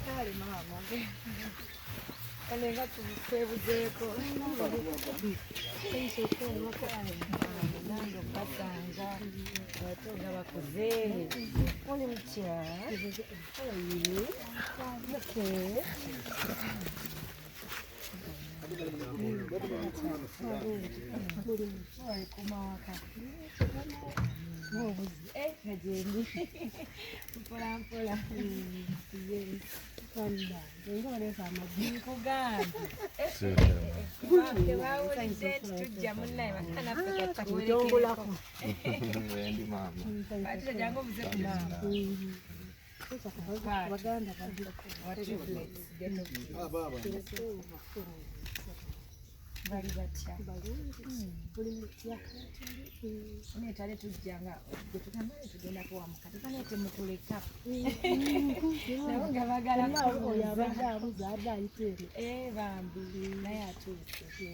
Kale maama, kale nga twebuzeeko nange okubasanga ate nga bakuze. Muli mutya? Okay. Kumawaka gyendi mpola mpola. Nkugambye tebawulidde nti tujja munnaye bakanaffe katuwerekereko ate jangu obuze ku maama. Bali batya? Naye twali tujja nga gwe tugamba tugenda kuwamuka tukane temutuleka nabo nga bagala bambi naye atuuse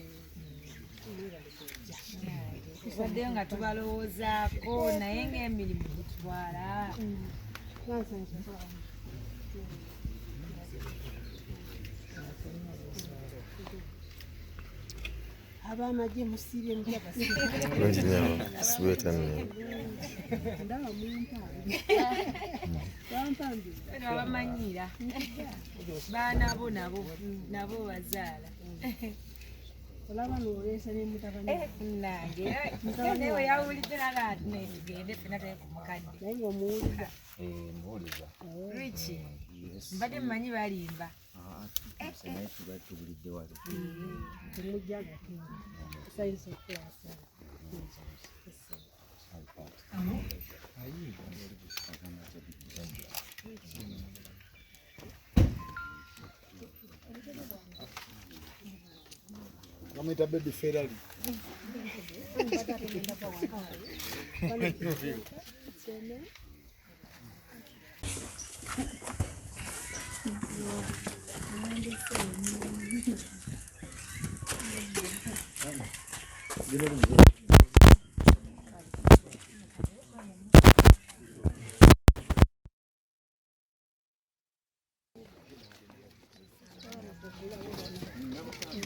tubaddeyo nga tubalowoozaako naye ng'emirimu gitutwala. Abamagye musiibye mutya? Ndaba mumpange. Abamanyiira baana bo nabo nabo bazaala. Olaba noleesa ne mutabani. Nange naye we yawulidde naga naye tugende ffenna tuli ku mukadde. Naye ng'omuwuliza? Muwuliza. Riki mbadde mmanyi balimba. Naye tuba tubulidde wali. Temujja gakenga sayinza okwasa. Bamuyita baby Ferrari.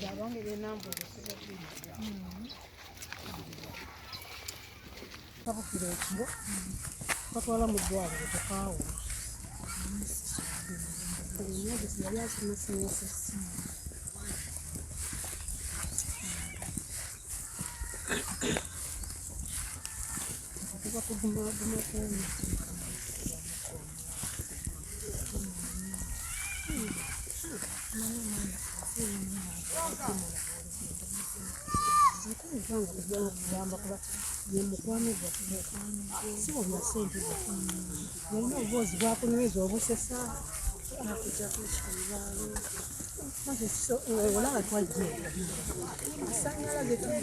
Abange benambula kabukira ekiro batwala mu ddwaliro tekaawo yali asomesa. Tuba tugumaguma kwemi. Kugamba kuba ye mukwano gwaffe si bwa ssente zaffe yalina obuboozi bwakunyweza obusesa akujjako ekibaalo olaba twajja masanyalaze tuki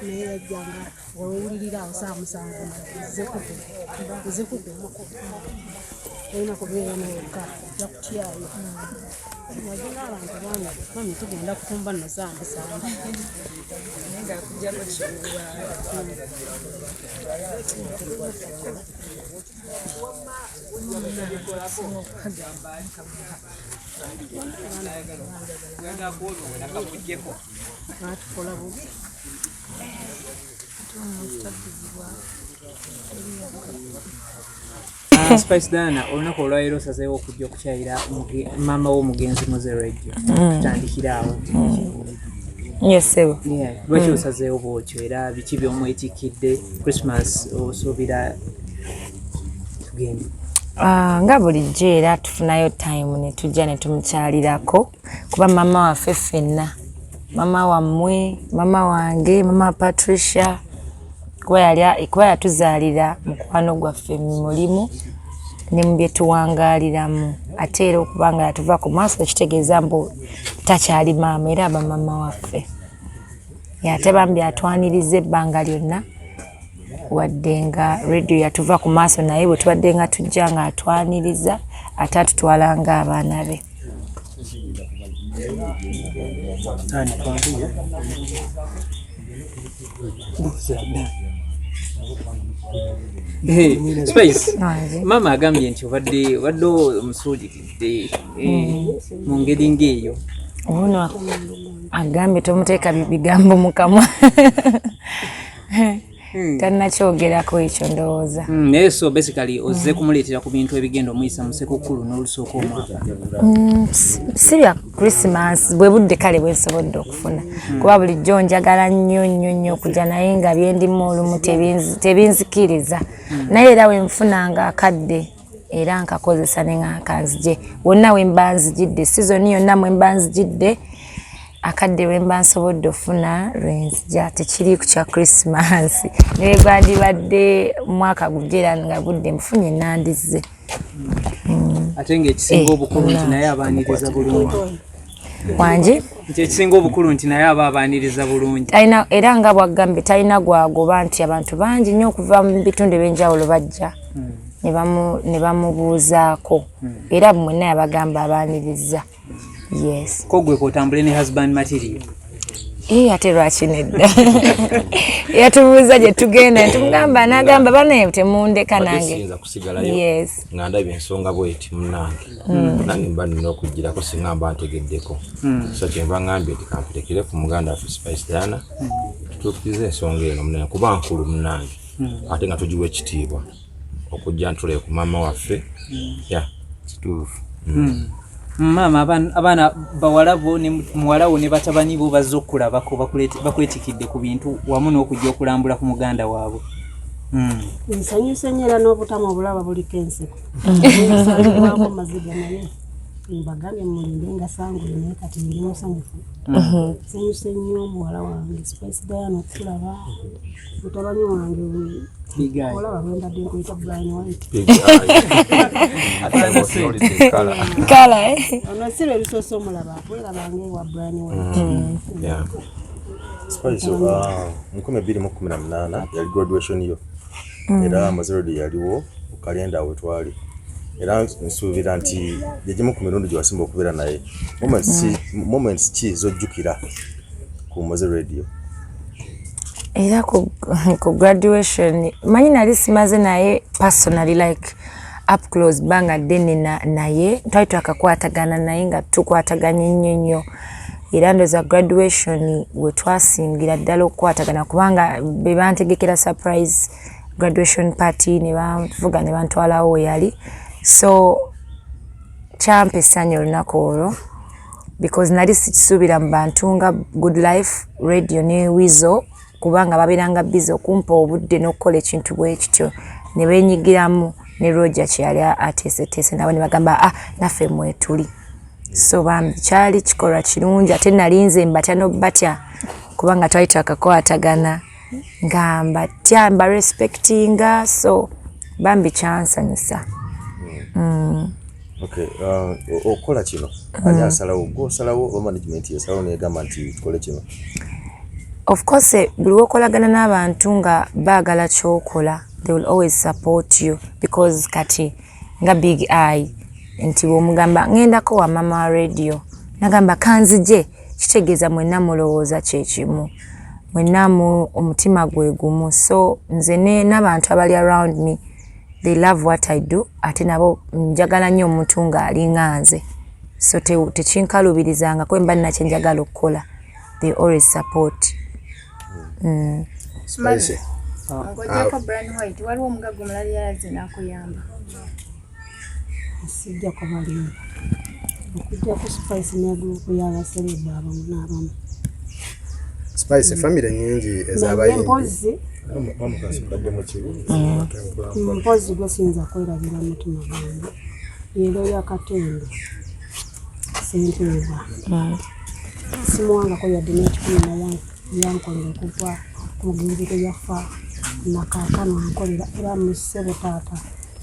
naye yajjanga owulirira awo saa 7 nze kugumako olina kubeera neweka ojja kutyayo wajja n'abantu bangi mami tugenda kufumba nno saa 7. Naye ng'akuggyako kiwuubaalo. Baatukola bubi. Spice Diana, olunaku olwaleero osazeewo okujja okukyalira maama w'omugenzi Mowzey Radio. Tutandikire awo. Yes, ssebo. Yeah, lwaki osazeewo bwotyo era biki by'omwetikidde Christmas osuubira tugende? Ah, nga bulijjo era tufunayo time ne tujja ne tumukyalirako kuba maama waffe ffenna, maama wammwe, maama wange, maama Patricia, kuba yali kuba yatuzaalira mukwano gwaffe mu mulimu ne mu bye tuwangaaliramu ate era okuba nga yatuva ku maaso kitegeeza mbu takyali maama era aba maama waffe. Ate bambi atwaniriza ebbanga lyonna wadde nga Radio yatuva ku maaso naye bwe tubadde nga tujja nga atwaniriza ate atutwala ng'abaana be. Ani twanguye? Buuza dda. Spice, maama agambye nti obadde obadde omusuuliridde mu ngeri ng'eyo. Ono agambye tomuteeka bigambo mu kamwa. Tannakyogerako ekyo ndowooza. Naye so basically ozze kumuleetera ku bintu ebigenda omuyisa mu Ssekukkulu n'olusooka omwaka. Si bya Christmas, bwe budde kale bwe nsobodde okufuna, kuba bulijjo njagala nnyo nnyo nnyo okujja, naye nga byendimu olumu tebinzikiriza. Naye era we nfunanga akadde era nkakozesa ne nga nkanzije wonna we mba nzijidde, season yonna mwe mba nzijidde, akadde lwe mba nsobodde ofuna lwenzija. Tekiri ku kya Christmas, naye gwandibadde mwaka gujja era nga budde nfunye nandizze. Ate ng'ekisinga obukulu nti naye abaaniriza bulungi. Wangi? Nti ekisinga obukulu nti naye aba abaaniriza bulungi. Talina, era nga bwagambye, talina gwagoba, nti abantu bangi nnyo okuva mu bitundu ebyenjawulo bajja ne bamubuuzaako, era mwenna yabagamba abaaniriza, yes. Ko gwe k'otambule ne husband material? Ee, ate lwaki nedda? Yatubuuza gye tugenda netumugamba, n'agamba bane temundeka Mbadde nange. siyinza kusigalayo nga ndabye ensonga bweti munange. Nange mba nina okugirako singa mba ntegeddeko. So kyenva ngambye nti kampirekere ku muganda waffe Spice Diana, tutuukirize ensonga eno munange, kuba nkulu munange, ate nga tugiwa ekitiibwa okujja ntule ku maama waffe ya kituufu. Maama, abaana bawala bo ne muwala wo ne batabani bo bazze okulabako, bakwetikidde ku bintu wamu n'okujja okulambula ku muganda waabwe. Nsanyuse nnyo, era n'obutamu obulaba buliko enseko nsangibwako maziga, naye mbagambye mulinde nga sangule, naye kati ndi musanyufu. Nsanyuse nnyo muwala wange Spice Diana okulaba mutabani wange. Big Eye. Olaba bwe mbadde nkuyita Brian White. Big Eye. Ate kala. Kala, eh? Ono si lwe lusoose omulaba, bwerabanga ewa Brian White. Yeah. Spice, 2018 yali graduation yo, era Mowzey Radio yaliwo ku kalenda we twali, era nsuubira nti gyegimu ku mirundi gye wasimba okubeera naye. Moments ki zojjukira ku Mowzey Radio? Era ku graduation manyi nali simaze naye personally, like up close, bbanga ddene naye twali twakakwatagana, naye nga tukwataganye nnyo nnyo, era ndoza graduation we twasingira ddala okukwatagana, kubanga be bantegekera surprise graduation party ne banvuga ne bantwalawo we yali. So kyampa essanyu olunaku olwo because nali sikisuubira mu bantu nga Good Life Radio ne Weasel, kubanga babeeranga busy, okumpa obudde n'okukola ekintu bwe kityo ne beenyigiramu ne Roger kyeyali ateeseteese nabo ne bagamba, "Ah, naffe mwetuli." So bambi kyali kikolwa kirungi, ate nali nze mbatya n'obatya kubanga twali twakakwatagana, nga mbatya, mba respectinga, so bambi kyansanyusa. Okay, okukola kino ani asalawo? Gwe osalawo oba management yesalawo negamba nti tukole kino? Of course, buli wokolagana n'abantu nga baagala kyokola, they will always support you, because kati nga Big Eye, nti bwomugamba ŋŋendako wa mama wa Radio, nagamba kanzije, kitegeeza mwenna mulowooza kyekimu, mwenna mu omutima gwe gumu. So nze n'abantu abali around me, they love what I do, ate nabo njagala nnyo omuntu ng'alinga nze, so tekinkaluubirizanga mba nina kye njagala okukola, they always support. Spice. Ng'ogyeko Brian White, waliwo omugagga omulala yalaze n'akuyamba? Sijja kubalimba, okujjako Spice ne gurupu y'abaserebu abamu n'abamu. Spice, famire nyingi Naye ez'abayimbi. Mpozi Badde mu kibi. mpozi gwe siyinza kwerabira mutima gwange, era oya Katende Ssenteebwa, simuwangako yadde n'ekikumi, naye yankolera okuva omugenzi gwe yafa nakaakano ankolera. Era musebo taata,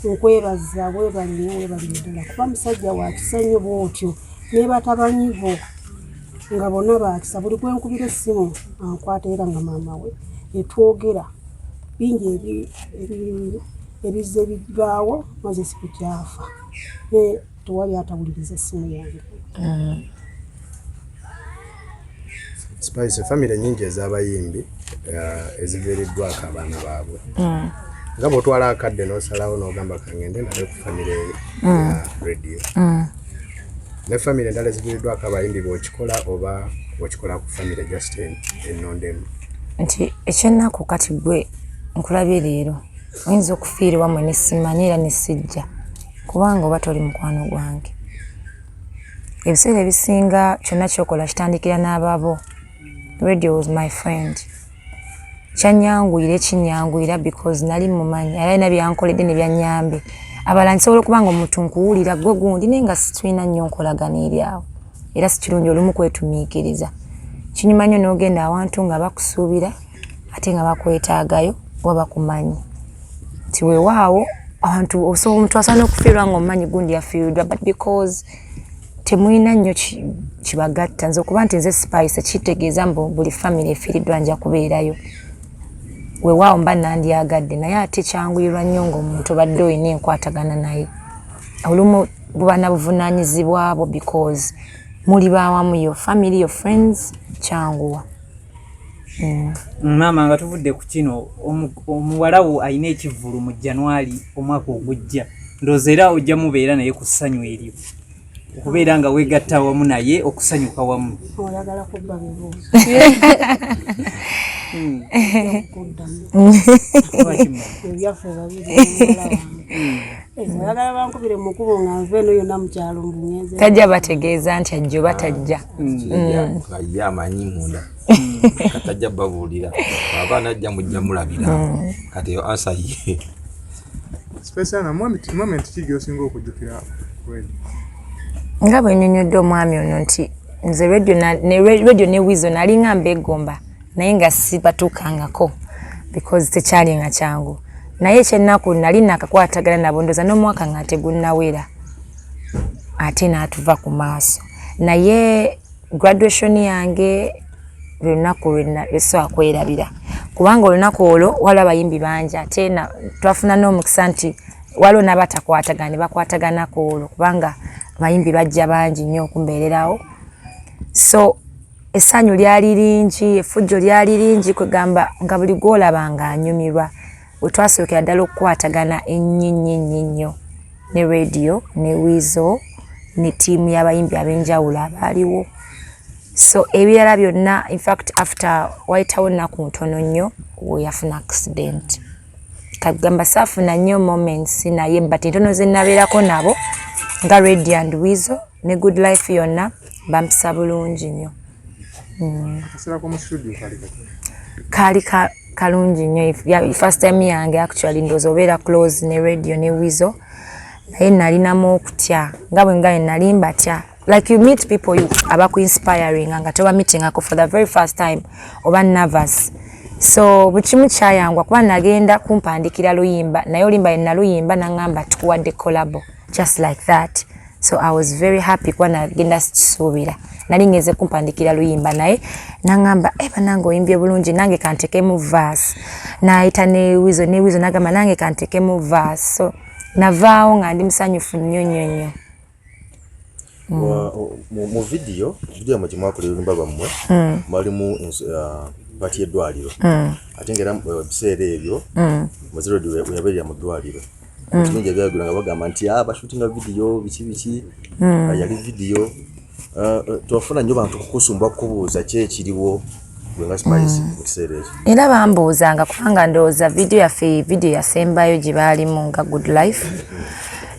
nkwebaza, weebale nnyo, weebalire ddala, kuba musajja wa kisa nnyo bw'otyo, ne batabanyi bo nga bonna bakisa. Buli gwenkubira essimu ankwata, era nga maama we etwogera bingi ebizze bibaawo Moses bukyafa, ne tewali atawuliriza essimu yange. Spice, famire nyingi ez'abayimbi eziviiriddwako abaana baabwe. Nga bw'otwala akadde n'osalawo n'ogamba kangende ndabe ku famire ya Radio. Ne famire endala eziviiriddwako abayimbi bw'okikola oba bw'okikola ku famire just ennondemu? Nti ekyennaku kati gwe nkulabye leero, oyinza okufiirwa mwe ne simanyi era ne sijja, kubanga oba toli mukwano gwange. Ebiseera ebisinga kyonna kyokola kitandikira n'ababo. Radio was my friend. Kyanyanguyira ekinyanguyira because nali mumanyi, era alina byankoledde ne byanyambye. Abalala nsobola okuba nga omuntu nkuwulira gwe gundi, naye nga situlina nnyo nkolagana eri awo, era si kirungi olumu kwetumiikiriza. Kinyuma nnyo n'ogenda awantu nga bakusuubira ate nga bakwetaagayo oba bakumanyi nti weewaawo abantu osobola, omuntu asobola n'okufiirwa nga omumanyi gundi yafiiriddwa, but because temulina nnyo kibagatta. Nze okuba nti nze Spice kitegeeza mbu buli family efiiriddwa nja kubeerayo. Weewaawo mba nandyagadde, naye ate kyanguyirwa nnyo ng'omuntu obadde olina enkwatagana naye. Olumu buba na buvunaanyizibwa bwo because muli bawamu, your family, your friends, kyanguwa. Maama, nga tuvudde ku kino, omuwala wo alina ekivvulu mu January omwaka ogujja. Ndowooza era ojja mubeera naye ku ssanyu eryo, okubeera nga weegatta wamu naye okusanyuka wamu. Oyagala kubba bibuuzo. Kuddamu. Lwaki, maama? Ebyaffe babiri n'omuwala wange. Oyagala bankubire mu kkubo nga nva eno yonna mu kyalo mbu ngenze? Tajja bategeeza nti ajja oba tajja. Nga ye amanyi munda, katajja babuulira aba najja mujja mulabira. Kati eyo answer ye. Spice, moment ki gy'osinga okujjukira ku Radio? Nga bwe nnyonnyodde omwami ono nti nze Radio ne Radio ne Weasel nalinga mbeegomba, naye nga sibatuukangako because tekyali nga kyangu. Naye ekyennaku nali nakakwatagana nabo ndooza n'omwaka nga tegunnawera, ate n'atuva ku maaso. Naye graduation yange lunaku lwesobola kwerabira, kubanga olunaku olwo waliwo abayimbi bangi, ate twafuna n'omukisa nti waliwo n'abatakwatagana ne bakwataganako olwo, kubanga abayimbi bajja bangi nnyo okumbeererawo. So essanyu lyali lingi, effujjo lyali lingi, kwegamba nga buli gwolaba nga anyumirwa. We twasookera ddala okukwatagana ennyo ennyo ennyo ennyo ne Radio ne Weasel ne ttiimu y'abayimbi ab'enjawulo abaaliwo. So ebirala byonna, infact after wayitawo nnaku ntono nnyo we yafuna accident, kagamba saafuna nnyo moments naye, but entono ze nabeerako nabo nga Radio and Weasel ne Good Life yonna bampisa bulungi nnyo. Akaseera k'omu studio kali kati? Kaali kalungi nnyo. First time yange actually ndowooza obeera close ne Radio ne Weasel, naye nalinamu okutya nga bwe nga nali mbatya. Like you meet people you abaku-inspiring nga toba meetingako for the very first time, oba nervous. So buli kimu kyayangwa kuba nagenda kumpandikira luyimba, naye oluyimba lwe naluyimba naŋŋamba tukuwadde collabo, just like that. So I was very happy kuba nagenda sikisuubira, nali ngeze kumpandikira luyimba, naye naŋŋamba, "Eh, banange oyimbye bulungi, nange kantekemu verse." Nayita ne Weasel, ne Weasel nagamba nange kantekemu verse. So navaawo nga ndi musanyufu nnyo nnyo nnyo. Mu video mwe gyemwakola oluyimba lwammwe mwalimu part y'eddwaliro, ate nga era ebiseera ebyo Mowzey Radio we yabeerera mu ddwaliro. Bingi ebyayogera nga bagamba nti bashootinga video biki biki. Yali video. Tewafuna nnyo bantu kukusumba kukubuuza ki ekiriwo gwe nga Spice mu kiseera ekyo? Era bambuuzanga, kubanga ndowooza video yaffe, video yasembayo gye baalimu nga Good Life,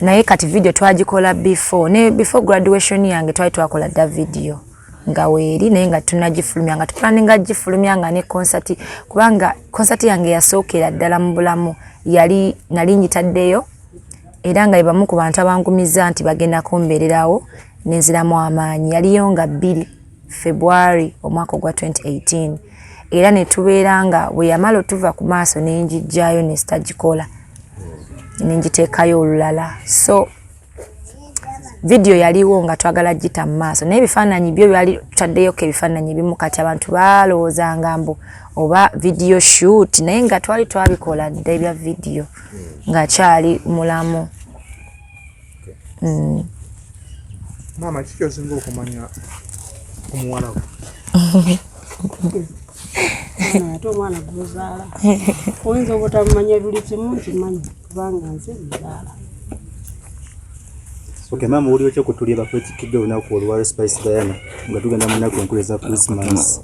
naye kati video twagikola before, ne before graduation yange twali twakola dda video nga weeri, naye nga tunagifulumya nga tuplanninga gifulumya nga ne concert, kubanga concert yange yasookera ddala mu bulamu yali nali ngitaddeyo, era nga bebamu ku bantu abangumiza nti bagenda kumbeererawo nenziramu amaanyi. Yaliyo nga 2 February omwaka ogwa 2018, era ne tubeera nga bwe yamala otuva ku maaso nenjijjayo nesitagikola nengiteekayo olulala. So video yaliwo nga twagala gita mu maaso, naye ebifaananyi byo byali tutaddeyoko ebifaananyi ebimu. Kati abantu balowoozanga mbu oba video shoot, naye nga twali twabikola dda ebya video ng'akyali mulamu. Maama, kiki osinga okumanya omuwala we? Ate omwana gwozaala oyinza obutamumanya buli kimu, nkimanyi kubanga nze muzaala. Okay, maama, owulira otya okutulya bakwetikkidde olunaku olwa Spice Diana nga tugenda mu nnaku enkulu eza Christmas?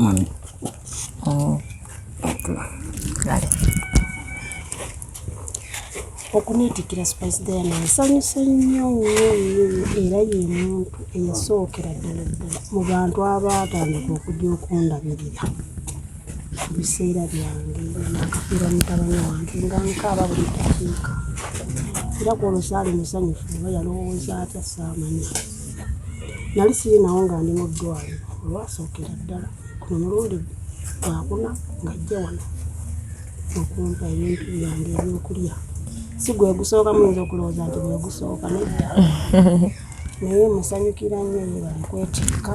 Okuneetikkira Spice Diana nsanyuse nnyo nnyo nnyo nnyo, era ye muntu eyasookera ddala ddala mu bantu abaatandika okujja okundabirira mu biseera byange nga nakafiirwa mutabani wange, nga nkaaba buli ddakiika, era ku olwo saali musanyufu oba yalowooza atya saamanya. Nali sirinawo nga ndi mu ddwaliro olwasookera ddala, guno mulundi gwakuna ng'ajja wano okumpa ebintu byange ebyokulya. Si gwe gusooka, muyinza okulowooza nti gwe gusooka, nedda. Naye musanyukira nnyo, yebale kwetikka,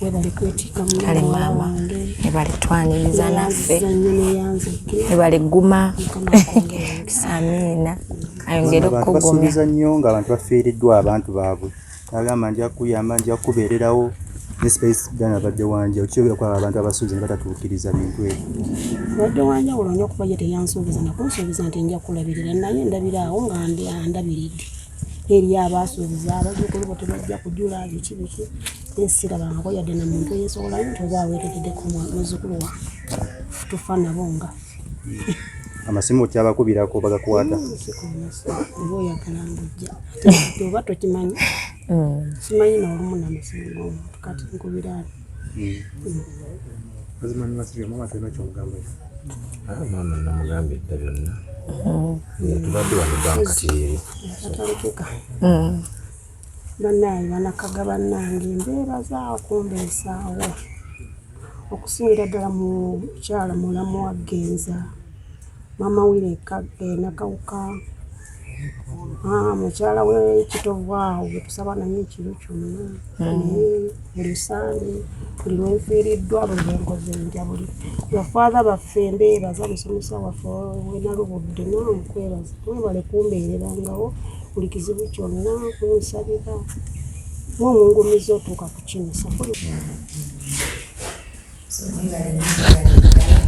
webale kwetikka. Kale muwala maama wange. Ebale twaniriza naffe. Neyanziza nnyo, neyanzege. Ebale guma. Mukama akwongere omukisa. Amiina, ayongere Abantu okukugumya. basuubiza nnyo ng'abantu bafiiriddwa abantu baabwe, agamba nja kuyamba, nja kubeererawo, ne Spice Diana abadde wanje okyogera ku abo abantu abasuubiza ne batatuukiriza bintu ebyo. Obadde wanjawulo nnyo kuba ye teyansuubiza nakunsuubiza nti nja kulabirira, naye ndabira awo nga andabiridde. Eri abaasuubiza abazzukulu bo tebajja kujula biki biki, naye sirabangako yadde na muntu eyeesowolayo nti oba aweerereddeko muzzukulu wange, tufa nabo nga Amasimu okyabakubirako, bagakwata? Oba oyagala ngujja, ate oba tokimanyi, simanyi n'olumu n'amasimu g'omuntu, kati nkubira ani? Mazima nibasirya mama, tulina kyomugambayo? Ah, maama namugambye dda byonna. Tubadde wano ebbanga kati eryo. Atalekeka. Bannange banakaga, bannange mbeebaza okumbeesaawo, okusingira ddala mu mukyala mulamu wa Genza, maama Wire Nakawuka, mukyala we Kitovu, awo bwe tusaba naye ekiro kyonna, naye buli Sande, buli lwenfiiriddwa, buli lwenkoze ntya, buli bafaatha baffe mbeebaza, musomesa waffe wenalubudde naawe nkwebaza, mwebale kumbeererangawo buli kizibu kyonna, kunsabira mwe omungumiza otuuka ku kino sakuli. So mwebale nnyo, mwebale ddala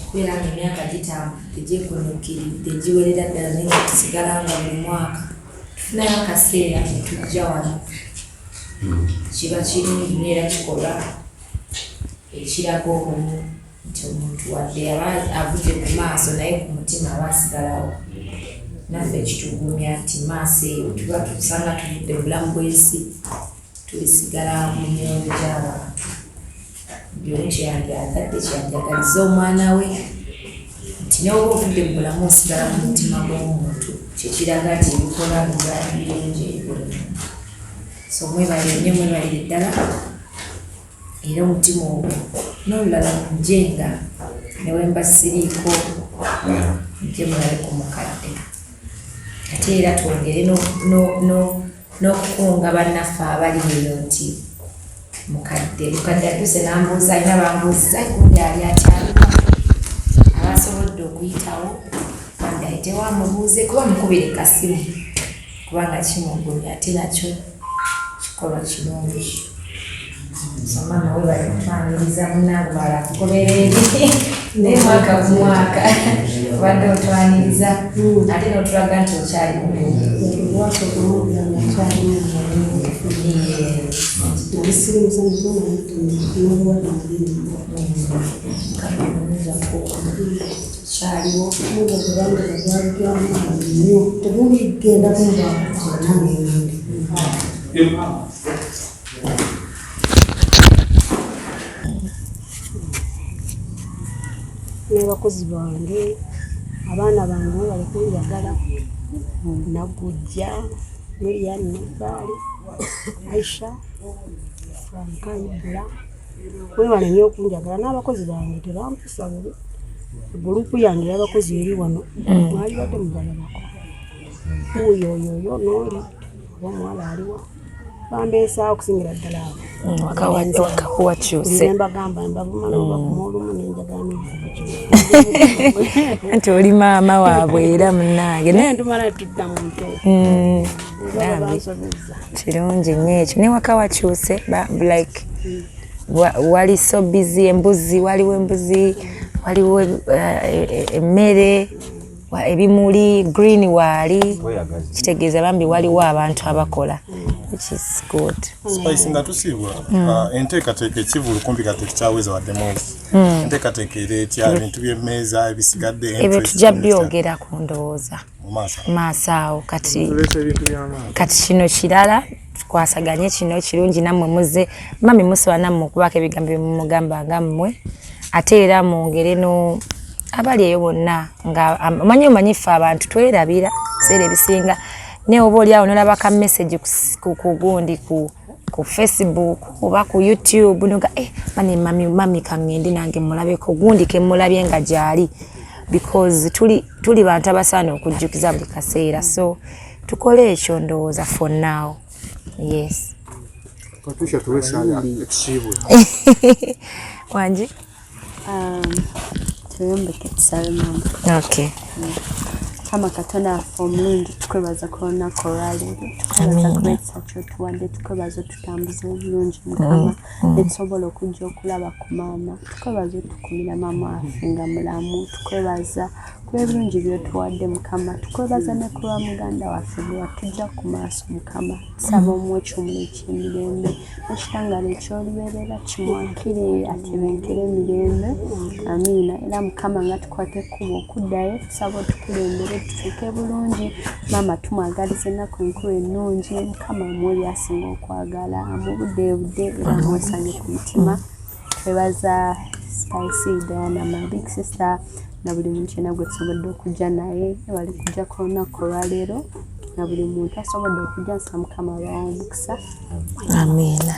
okubeera nga emyaka gitambudde, gyekunuukiridde, giwerera ddala, naye nga tusigala nga buli mwaka tufunayo akaseera ne tujja wano. Kiba kirungi naye era kikolwa ekiraga obumu nti omuntu wadde aba avudde ku maaso, naye ku mutima aba asigalawo. Naffe kitugumya nti maaso eyo tuba tusanga tuvudde mu bulamu bw'ensi, tulisigala mu myoyo gy'abantu. Buli kyeyandyagadde, kyeyandiyagaliza omwana we nti newoba ovudde mu bulamu, osigala mu mutima gw'omuntu, kyekiraga nti ebikola biba birungi eri buli muntu. So mwebale nnyo, mwebalire ddala, era omutima ogwo n'olulala mujje nga newemba siriiko, mujje mulabe ku mukadde. Ate era twongere n'okukunga bannaffe abali eyo nti mukadde atuuse n'ambuuza, alina bambuuziza gundi ali atyaliwa, abasobodde okuyitawo bambi ayitewo amubuuze kuba mukubire kasimu, kubanga kimugumya ate nakyo kikolwa kirungi. So maama, webale kutwaniriza. Munange mwala kugoberera eri, naye mwaka ku mwaka obadde otwaniriza ate n'otulaga nti okyali mugumu. Lwaki okumwogera nga nkyalimu? Nali siri musanyufu n'obulwadde Kyaliwo. Muga kubanga gwali gwamaanyi nnyo, teguligenda kunvaako nange ngende. N'abakozi bange, abaana bange, mwebale kunjagala, Nagujja, Miriam, Nebaali, Aisha, Franka, Ibula, mwebale nnyo okunjagala. N'abakozi bange tebampisa bubi. Gurupu yange y'abakozi eri wano, mwalibadde mubalabako, oyo oyo oyo n'oli oba omuwala aliwa, bambeesaawo okusingira ddala abo. Waka wakyuse. Mbagamba mbavuma nobavuma olumu, nenjagala n'okuva kino. Anti oli maama waabwe era munnange. Naye ntumala tudda mu nto. Bambi. Bansobeza. Kirungi nnyo ekyo. Ne waka wakyuse, like Wali so busy, embuzi, waliwo embuzi, waliwo emmere, ebimuli green waali, kitegeeza bambi waliwo abantu abakola, which is good. Spice, nga tusiibula, enteekateeka ekivulu kumpi kati tekyaweza wadde mwezi. Enteekateeka era etya, ebintu by'emmeeza ebisigadde? Ebyo Entrance tujja etya? byogera ku ndowooza Mu maaso. maaso awo kati. Tuleeta ebintu by'amaanyi. Kati kino kirala tukwasaganye, kino kirungi nammwe muze mami musobola nammwe okubaako ebigambo byemumugamba nga mmwe, ate era mwongere no abali eyo bonna nga omanyi ffe abantu twerabira biseera ebisinga, naye oba oli awo nolaba ka message ku gundi ku Facebook oba ku YouTube noga, "Eh, mani mami, mami kaŋŋende nange mulabeko gundi kemulabye nga gyali," because tuli bantu abasaana okujjukiza buli kaseera, so tukole ekyo ndowooza for now, yes. Patricia, tuwe esaala etusiibwe. Wangi. Tuyombeke tusabe mama. Okay. Mukama Katonda waffe omulungi, tukwebaza ku lunaku olwaleero, tukwebaza Amiina. ku ekisa kyotuwadde, tukwebaza otutambuza obulungi Mukama, netusobola okujja okulaba ku maama, tukwebaza otukumira maama waffe nga mulamu, tukwebaza ku ebirungi byotuwadde Mukama, tukwebaza ne ku lwa muganda waffe gwe watujja ku maaso Mukama, tusaba omuwa ekiwumulo eky'emirembe n'ekitangala eky'olubeerera kimwakire atebenkere emirembe, amiina. Era Mukama nga tukwata ekkubo okuddayo, tusaba otukulembere tutuuke bulungi. Maama tumwagaliza ennaku enkulu ennungi, Mukama amuwe byasinga okwagala, amubuddeebudde era amuwe ku mutima. Twebaza Spice Diana, my big sister, na buli muntu yenna gwe tusobodde okujja naye bali kujja ku lunaku olwaleero, na buli muntu asobodde okujja, nsaba Mukama abawa omukisa. Amiina.